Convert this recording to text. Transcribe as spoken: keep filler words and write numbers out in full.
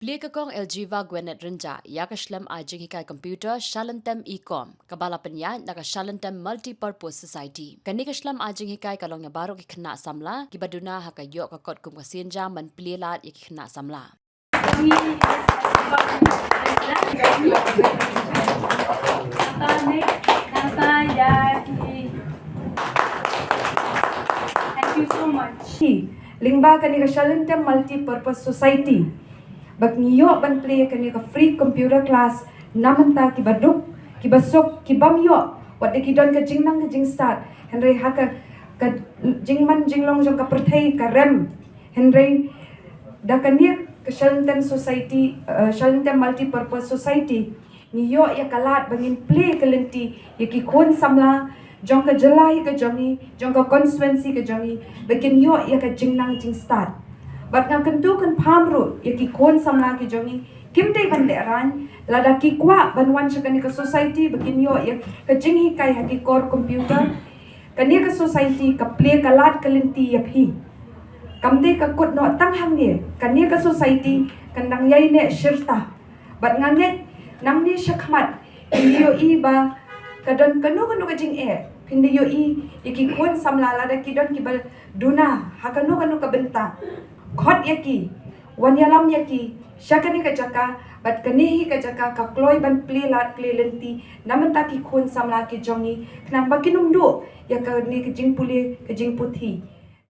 Plie ka kong Eljiva Gwenet Rynjah ïa ka shlem ai jinghikai computer Shalintem E-com, kaba la pynïaid da ka Shalintem Multipurpose Society. Kane ka shlem ai jinghikai ka long ïa baroh ki khynnah samla kiba duna ha ka ïoh ka kot kum ka sienjam ban plie lad ïa ki khynnah samla. Thank you so much. Lyngba kane ka Shalintem Multipurpose Society, ba ngi ïoh ban plie kane ka free computer class na bynta kiba duk, kiba suk, kibym ïoh wat da ki don ka jingnang ka jingstad, hynrei ha ka, ka jingman jinglong jong ka pyrthei ka rem. Hynrei da kane ka Shalintem Society, eh, Shalintem Multipurpose Society, ngi ïoh ïa ka lad ba ngin plie ka lynti ïa ki khun samla jong ka jylla hi ka jong ngi, jong ka constituency ka jong ngi, ba kin ïoh ïa ka jingnang jingstad. Bad nga kyntu kynpham ruh ïa ki khun samla ki jong ngi, kim dei ban lehraiñ, lada ki kwah ban wan sha kane ka society ba kin ïoh ïa ka jinghikai ha ki kor computer. Kane ka society ka plie ka lad ka lynti ïa phi. Kam dei ka kut noh tang hangne, kane ka society kan dang ïaineh shirta. Bad nga ngeit nangne shakhmat phin da ïohi ba ka don kano kano ka jingeh, phin da ïohi ïa ki khun samla lada ki don kiba duna ha kano kano ka bynta. Khot ïa ki, wan ïalam ïa ki sha kane ka jaka, bad kane hi ka jaka ka kloi ban plie lad plie lynti na bynta ki khun samla ki jong ngi, khnang ba kin ym duh ïa kane ka jingpule ka jingputhi.